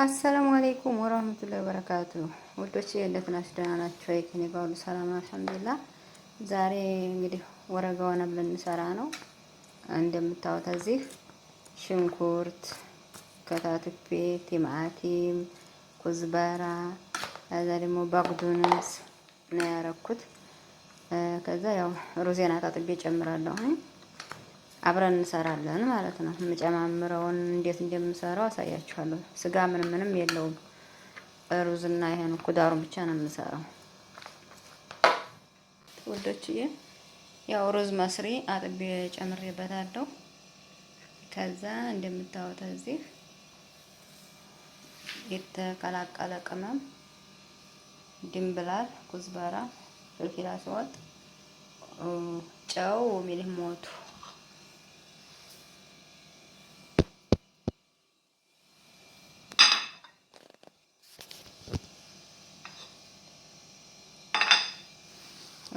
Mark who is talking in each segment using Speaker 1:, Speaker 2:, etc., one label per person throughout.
Speaker 1: السلام عليكم ورحمة الله وبركاته። ውዶቼ እንዴት ናችሁ? ደህና ናችሁ ወይ? ከኔ ጋር ሁሉ ሰላም አልሐምዱሊላህ። ዛሬ እንግዲህ ورق عنب ልንሰራ ነው። እንደምታዩት እዚህ ሽንኩርት ከታትፌ፣ ቲማቲም፣ كزبرة፣ ከዛ ደግሞ بقدونس ነው ያረኩት። ከዛ ያው ሩዜን አጣጥቤ ጨምራለሁ። አብረን እንሰራለን ማለት ነው። የምጨማምረውን እንዴት እንደምሰራው አሳያችኋለሁ። ስጋ ምንም ምንም የለውም። ሩዝና ይሄን ኩዳሩን ብቻ ነው የምሰራው ውዶችዬ። ያው رز مصري አጥቤ ጨምሬበታለሁ። ከዛ እንደምታዩት እዚህ የተቀላቀለ ቅመም ድንብላል፣ كزبرة፣ فلفل أسود፣ ጨው፣ ملح ሞቱ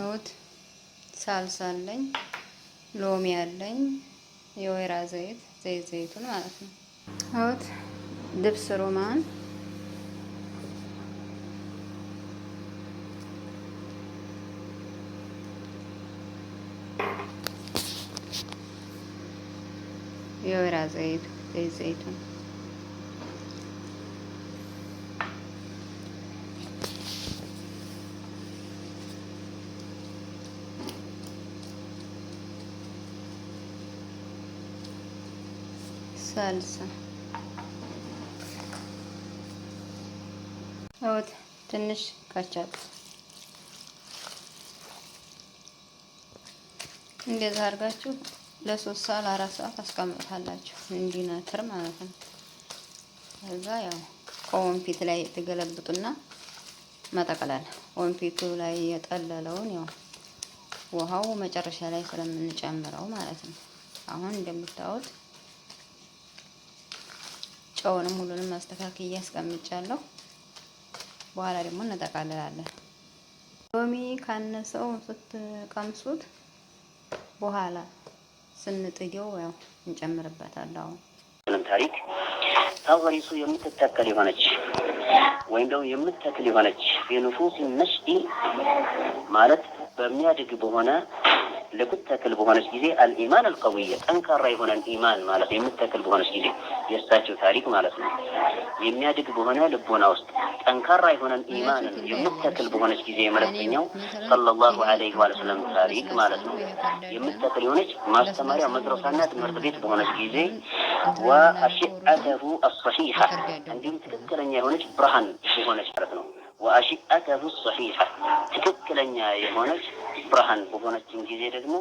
Speaker 1: እውት ሳልሳ አለኝ፣ ሎሚ አለኝ፣ የወይራ ዘይት ዘይት ዘይቱን ማለት ነው። እውት دبس رمان የወይራ ዘይት ዘይት ዘይቱን ሳልሳ እውት ትንሽ ካቻፕ እንደዛ አድርጋችሁ ለ3 ሰዓት ለ4 ሰዓት አስቀምጡታላችሁ እንዲነትር ማለት ነው። ከዛ ያው ከወንፊት ላይ ትገለብጡና መጠቅለል ወንፊቱ ላይ የጠለለውን ያው ውሃው መጨረሻ ላይ ስለምንጨምረው ማለት ነው። አሁን እንደምታዩት ጨውንም ሁሉንም አስተካክዬ አስቀምጫለሁ። በኋላ ደግሞ እንጠቃልላለን። ሎሚ ካነሰው ስትቀምሱት በኋላ ስንጥየው ያው እንጨምርበታለን። አሁን
Speaker 2: ታሪክ تغرس የምትተከል የሆነች ወይም ደግሞ የምትተክል የሆነች في نفوس النشء ማለት በሚያድግ በሆነ ልትተክል በሆነች ጊዜ الإيمان القوي ጠንካራ የሆነን ኢማን ማለት የምትተክል በሆነች ጊዜ የእሳቸው ታሪክ ማለት ነው። የሚያድግ በሆነ ልቦና ውስጥ ጠንካራ የሆነን ኢማንን የምትተክል በሆነች ጊዜ የመለክተኛው صلى الله عليه وسلم ታሪክ ማለት ነው። የምትተክል የሆነች ማስተማሪያ መድረሳና ትምህርት ቤት በሆነች ጊዜ وأشعته الصحيحة እንዲሁም ትክክለኛ የሆነች ብርሃን በሆነች ማለት ነው። وأشعته الصحيحة ትክክለኛ የሆነች ብርሃን በሆነችን ጊዜ ደግሞ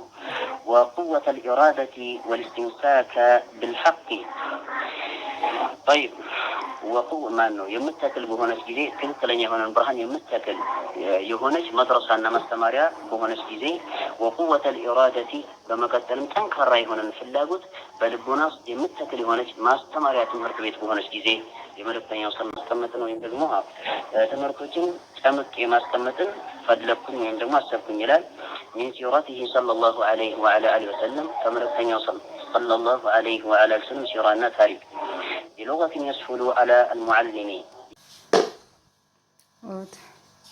Speaker 2: وقوة الإرادة والاستمساك بالحق طيب وقوة ማን ነው የምተክል በሆነች ጊዜ ትክክለኛ የሆነን ብርሃን የምተክል የሆነች መድረሳና ማስተማሪያ በሆነች ጊዜ وقوة الإرادة በመቀጠልም ጠንካራ የሆነን ፍላጎት በልቦና ውስጥ የምተክል የሆነች ማስተማሪያ ትምህርት ቤት በሆነች ጊዜ የመልእክተኛው ሰ ማስቀመጥን ወይም ደግሞ ትምህርቶችን ጨምቅ የማስቀመጥን ፈለግኩኝ ወይም ደግሞ አሰብኩኝ ይላል። من سيرته صلى الله عليه وعلى آله وسلم ከመልእክተኛው صلى الله عليه وعلى آله وسلم ሲራና ታሪክ بلغة يسهل على المعلم።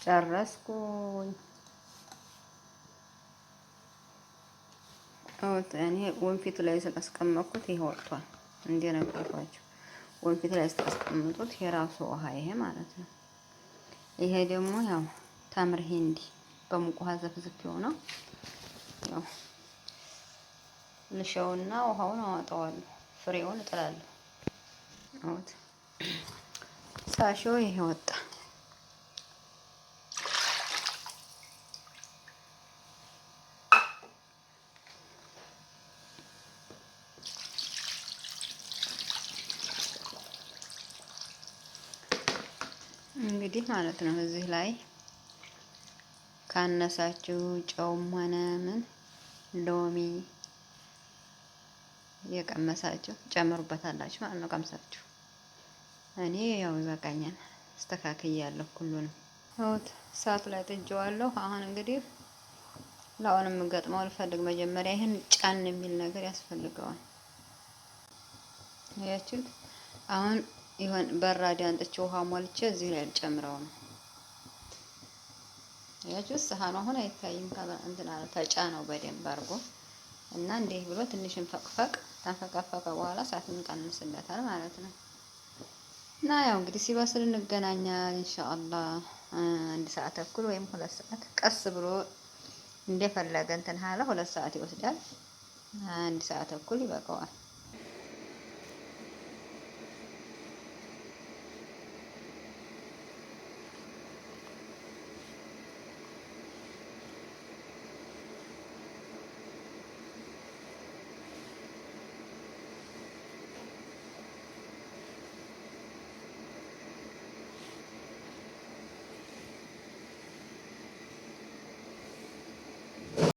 Speaker 1: ጨረስኩኝ። እኔ ወንፊቱ ላይ ስላስቀመጥኩት ይሄ ወጥቷል። እንደነገርኳችሁ ወንፊት ላይ ስታስቀምጡት የራሱ ውሃ ይሄ ማለት ነው። ይሄ ደግሞ ያው تمر هندي በሙቅ ውሃ ዘፍዝፍ የሆነው ያው ልሸውና ውሃውን አወጣዋለሁ፣ ፍሬውን እጥላለሁ። አውት ሳሾ ይሄ ወጣ። እንግዲህ ማለት ነው እዚህ ላይ ካነሳችሁ ጨውም ሆነ ምን ሎሚ የቀመሳችሁ ጨምሩበታላችሁ ማለት ነው። ቀምሳችሁ እኔ ያው ይበቃኛል፣ አስተካክያለሁ ሁሉንም። እውት እሳቱ ላይ ጥጄዋለሁ። አሁን እንግዲህ ለአሁን የምገጥመው ልፈልግ መጀመሪያ ይህን ጫን የሚል ነገር ያስፈልገዋል። አያችሁት? አሁን ይሆን በራድ አንጥቼ ውሃ ሞልቼ እዚህ ላይ ልጨምረው ነው። አያችሁ ሰሃኑ አሁን አይታይም። እንትን አለ ተጫነው በደንብ አድርጎ እና እንዲህ ብሎ ትንሽን ፈቅፈቅ ተንፈቀፈቀ በኋላ እሳቱን ቀንስለታል ማለት ነው። እና ያው እንግዲህ ሲበስል እንገናኛል ኢንሻአላህ። 1 ሰዓት ተኩል ወይም 2 ሰዓት ቀስ ብሎ እንደፈለገ እንትን አለ 2 ሰዓት ይወስዳል። 1 ሰዓት ተኩል ይበቃዋል።